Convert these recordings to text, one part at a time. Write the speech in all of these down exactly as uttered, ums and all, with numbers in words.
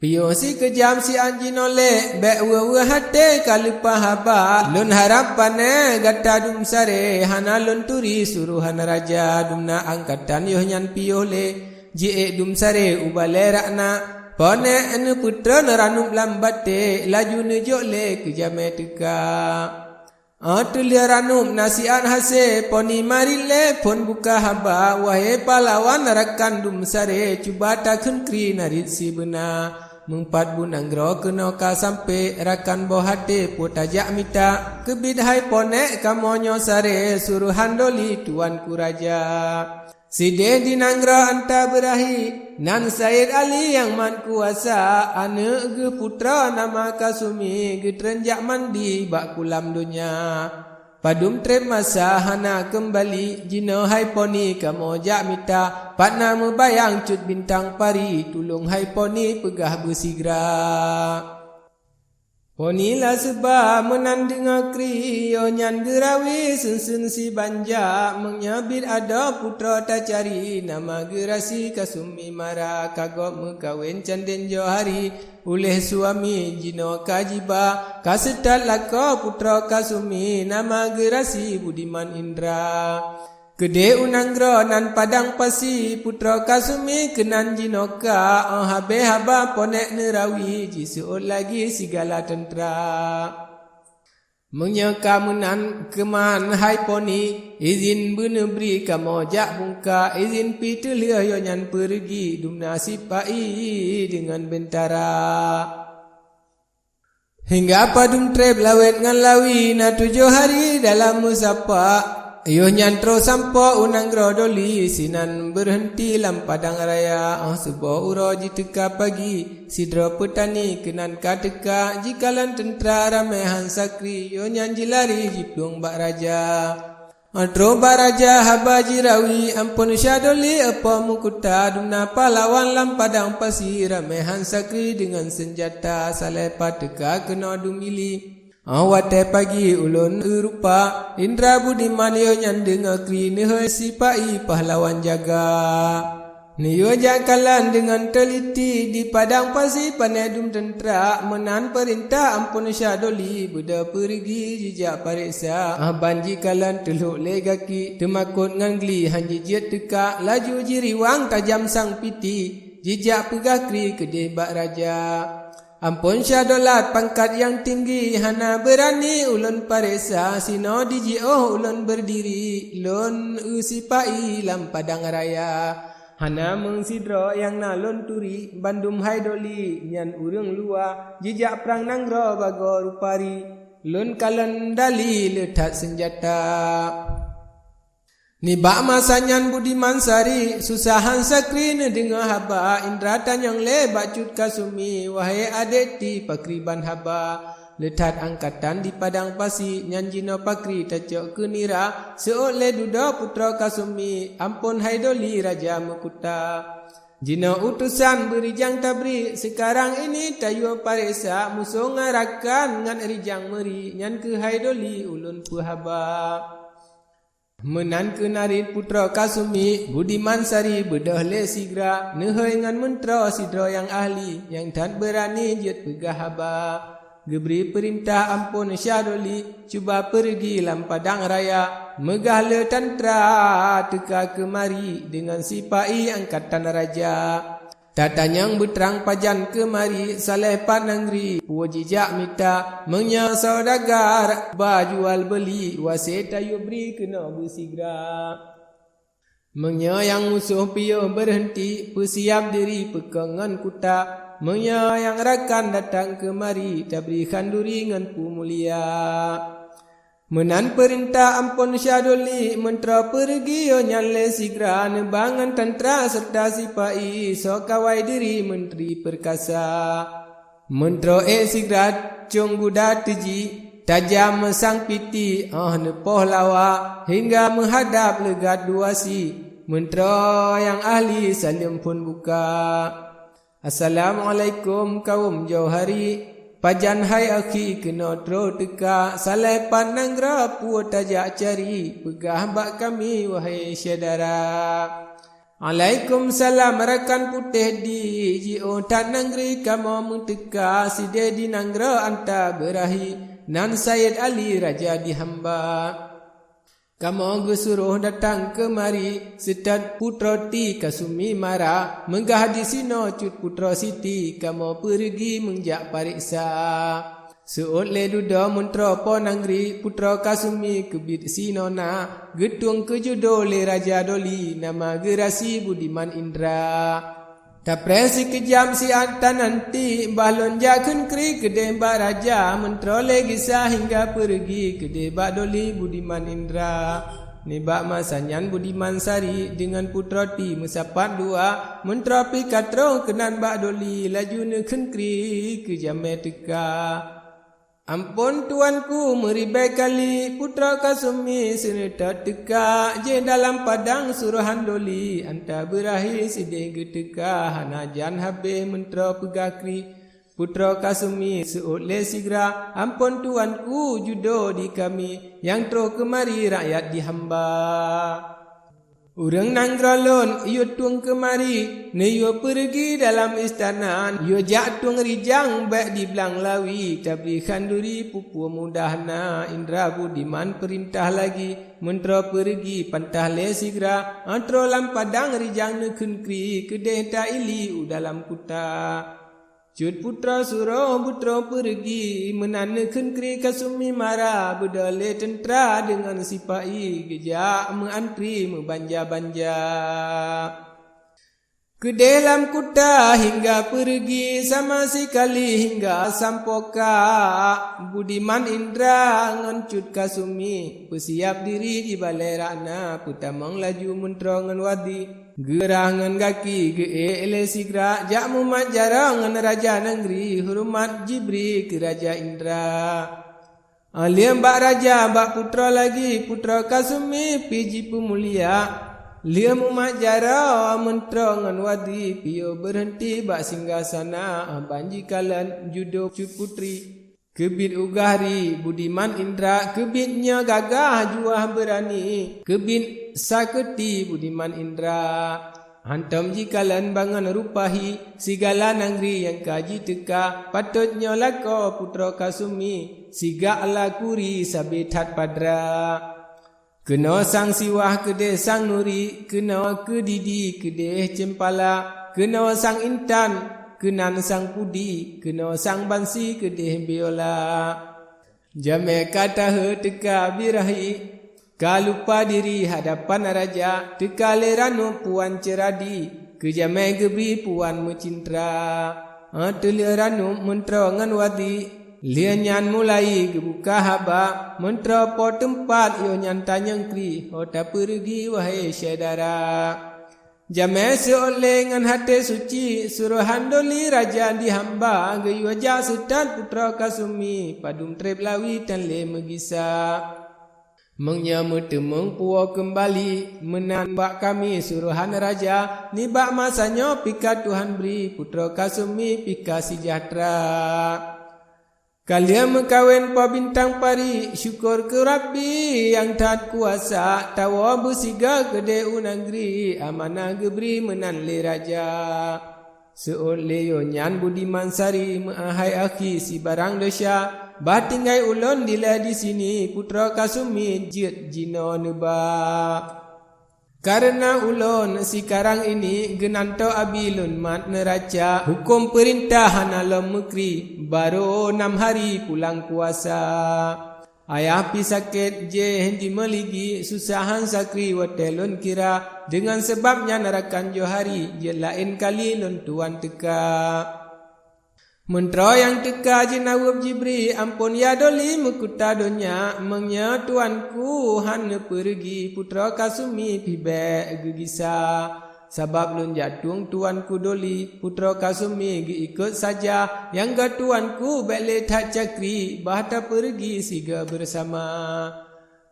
Piôh sikeujam siat jinoe lé, bék weueh-weueh até ka leupah haba. Lôn harab pané gata dum saré, hana lôn turi suruhan raja. Dumna angkatan yoh nyan piôh lé, jiék dum saré u balée rakna. Ponék neupeutreun ranup lam batée, laju neujok lé keu jamé teuka. Óh teulheueh ranup na siat hasé, Poni marit lé phon buka haba, wahé pahlawan rakan dum saré, cuba takheun kri narit sibeuna. Meumpat bu nanggroe keunoe ka sampé, rakan boh até peue tajak mita, keubiet hai Ponék kamoe nyoe saré, suruhan Doli tuanku raja. Sideh di nanggroe Anta Beurahi, nan Said Ali nyang mat kuasa, aneuëk geuh putroe nama Kasumi, geutreun jak mandi bak kulam donya. Padum treb masa hana keumbali, jinoe hai Poni kamoe jak mita, pat na meubayang cut bintang pari, tulông hai Poni peugah beusigra. Poni laseuba meunan deungoe kri, yoh nyan geurawi seun-seun sibanja, meunyoe biet adoe putroe tacari, nama geurasi Kasumi Mara, ka gob meukawen candén Johari, uléh suami jinoe ka jiba, ka seutôt lakoe putroe Kasumi, nama geurasi Budiman Indra. Keudeh u nanggroe nan Padang Pasi, putroe Kasumi keunan jinoe ka, óh habéh haba Ponék neurawi, jiseuôt lagi sigala teuntra. Meunyoe ka meunan keuman hai Poni, izin beuneubri kamoe jak bungka, izin pih teulheueh yoh nyan peureugi, dumna sipa-i deungon bentara. Hingga padum treb lawét ngon lawi na tujoh hari dalam meusapat. Yoh nyan troh sampoe u nanggroe Doli, sinan beureunti lam padang raya. Óh suboh uroe jiteuka pagi, sidroe peutani keunan ka teuka, jikalon teuntra ramé han sakri. Yoh nyan jilari jiplueng bak raja. Óh troh bak raja haba jirawi, ampôn Syah Doli, apo meukuta, dumna pahlawan lam Padang Pasi, ramé han sakri deungon seunjata, saleh pat teuka keunoe dum ili. Óh watée pagi ulôn eu rupa, Indra Budiman yoh nyan deungoe kri, neuhôi sipa-i pahlawan jaga. Neuyue jak kalon deungon teuliti, di Padang Pasi pané dum teuntra, meunan peurintah ampôn Syah Doli, beudôh peureugi jijak pareksa. Óh ban jikalon teulhok lé gaki, teumakot ngon gli han jijeuet teuka, laju jiriwang tajam sang piti, jijak peugah kri keudeh bak raja. Ampôn Syah Dolat pangkat nyang tinggi, hana beurani ulôn pareksa, sinoe dijiôh ulôn beurdiri, lôn eu sipa-i lam padang raya. Hana meusidroe nyang na lôn turi, bandum hai Doli nyan ureuëng luwa, jijak prang nanggroe bagoe rupari, lôn kalon dali le that seunjata. Nibak masa nyan Budiman Sari, susah han sakri neudeungoe haba, Indra tanyong lé bak Cut Kasumi, wahé adek ti pakriban haba. Le that angkatan di Padang Pasi, nyan jinoe pakri tacok keu nira, seuôt lé dudoe putroe Kasumi, ampôn hai Doli raja meukuta. Jinoe utosan beurijang tabri, seukarang ini tayue pareksa, musoh ngon rakan ngon rijang meuri, nyan keuh hai Doli ulôn peuhaba. Meunan keuh narit putroe Kasumi, Budiman Sari beudôh lé sigra, neuhôi ngon meuntroe sidroe nyang ahli, nyang that beurani jeuet peugah haba. Geubri peurintah ampôn Syah Doli, cuba peureugi lam padang raya, meugah le tantra teuka keumari deungon sipa-i angkatan raja. Tatanyong beutrang pajan keumari, saleh pat nangri peue jijak mita. Meunyoe saudagar ba jual beuli, wase tayue bri keunoe beusigra. Meunyoe nyang musoh piôh beureunti, peusiab diri peukong ngon kuta. Meunyoe nyang rakan datang keumari, tabri khanduri ngon peumulia. Meunan peurintah ampôn Syah Doli, meuntroe peureugi yoh nyan lé sigra, neuba ngon tantra seureuta sipa-i, soe kawai diri meuntri peurkasa. Meuntroe ék sigra cong guda teuji, tajam meusang piti, óh neupoh lawa, hingga meuhadab leugat dua si. Meuntroe nyang ahli saleuem phon buka. Assalamualaikum kaum Johari. Pajan hai akhi keunoe troh teuka, saleh pat nanggroe peue tajak cari, peugah bak kami wahai syedara. "Alaikumsalam rakan putéh di, jiôh that nanggroe kamoe meuteuka, sideh di nanggroe Anta Beurahi, nan Sayed Ali raja di hamba. Kamoe geusuroh datang keumari, seutôt putroe Ti Kasumi mara, meugah disinoe cut putroe Siti, kamoe peureugi meujak pareksa." Seuôt lé dudoe meuntroe Po Nanggroe, putroe Kasumi keubiet sinoe na, geutueng keu judo lé Raja Doli, nama geurasi Budiman Indra. "Tapreh sikeujam siat tananti, bah lôn jak kheun kri keudeh bak raja, meuntroe lé gisa hingga peureugi keudeh bak Doli Budiman Indra." Nibak masa nyan Budiman Sari deungon putroe Ti meusapat dua, meuntroe pih ka troh keunan bak Doli, laju neukheun kri keu jamé teuka. "Amphon tuanku meuribée kali, putroe Kasumi seuneutôt teuka, jih dalam padang surohan Doli, Anta Beurahi sideh geuteuka, hana jan habéh meuntroe peugah kri. Putroe Kasumi seuôt lé sigra, amphon tuanku judo di kami, nyang troh keumari rakyat di hamba. Ureuëng nanggroe lôn yue tueng keumari, neuyue peureugi dalam istana, yue jak tueng rijang bék diblang lawi, tabri khanduri pupue mudah na, Indra Budiman peurintah lagi, meuntroe peureugi pantah lé sigra, troh lam padang rijang neukheun kri, keudeh ta ili u dalam kuta." Cut putroe suroh beutroh peureugi, meunan neukheun kri Kasumi mara, beudôh lé teuntra deungon sipa-i, geujak meuantri meubanja-banja. Keudeh lam kuta hingga peureugi, sama sikali hingga sampoe ka, Budiman Indra ngon Cut Kasumi peusiab diri di balée rana, peutamong laju meuntroe ngon wadi. Geurah ngon gaki geuék lé sigra, jak mumat jaroe ngon raja nanggroe, horeumat jibri keu Raja Indra. Lheueh bak raja bak putroe lagi, putroe Kasumi pih jipeumulia. Lheueh mumat jaroe meuntroe ngon wadi, piôh beureunti bak singgasana, ban jikalon judo cut putri. Keubiet ugah ri Budiman Indra, keubiet nyoe gagah juah beurani, keubiet sakeuti Budiman Indra. Hantom jikalon bangon rupahi, sigala nanggroe nyang ka jiteuka, patot nyoe lakoe putroe Kasumi, sigak lakuri sabe that padra. Keunoe sang siwah keudeh sang nuri, keunoe keudidi keudeh ceumpala, keunoe sang intan, keunan sang pudi, keunoe sang bansi keudeh biola. Jamé ka taheu teuka birahi, ka lupa diri hadapan raja, teuka lé ranup puan ceuradi, keu jamé geubri puan meucintra. Teulheueh ranup meuntroe ngon wadi, lheueh nyan mulai geubuka haba, meuntroe po teumpat yoh nyan tanyong kri, ho tapeureugi wahé syedara. Jamé seuôt lé ngon haté suci, surohan Doli raja di hamba, geuyue jak seutôt putroe Kasumi, padum treb lawi tan lé meugisa. Meunyoe meuteumeung puwoe keumbali, meunan bak kami surohan raja, nibak masa nyoe pih ka Tuhan bri, putroe Kasumi pih ka seujahteura. Ka lheueh meukawen Po Bintang Pari, syukur keu Rabbi nyang that kuasa, tawoe beusigoe keudeh u nanggroe, amanah geubri meunan lé raja. Seuôt lé yoh nyan Budiman Sari meuahai akhi sibarang desya, bah tinggai ulôn dilée disini, putroe Kasumi jeuet jinoe neuba. Kareuna ulôn sikarang ini geunantoe abi lôn mat neuraca, huköm peurintah hana lom meukri, barô nam hari pulang kuasa. Ayah pih sakét jéh di meuligi, susah han sakri watée lôn kira, deungon sabab nyan rakan Johari jeuet laén kali lôn tuan teuka. Meuntroe nyang teuka jinaweueb jibri, amphon ya Doli meukuta donya, meunyoe tuanku han neupeureugi, putroe Kasumi pih bék geugisa. Sabab lôn jak tueng tuanku Doli, putroe Kasumi geuikot saja, nyang geuh tuanku bék lé that cakri, bah tapeureugi sigoe beurasama.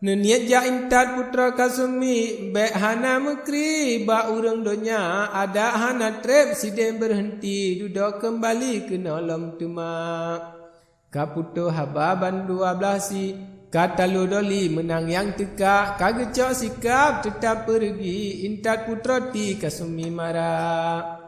Neuniet jak intat putroe Kasumi, bék hana meukri bak ureuëng donya, adak hana treb sideh beureunti, dudoe keumbali keunoe lom teuma. Ka putôh haba bandua blaih si, Ka talo doli meunang nyang teuka, ka geucok sikab teutab peureugi, intat putroe ti ka sumi mara.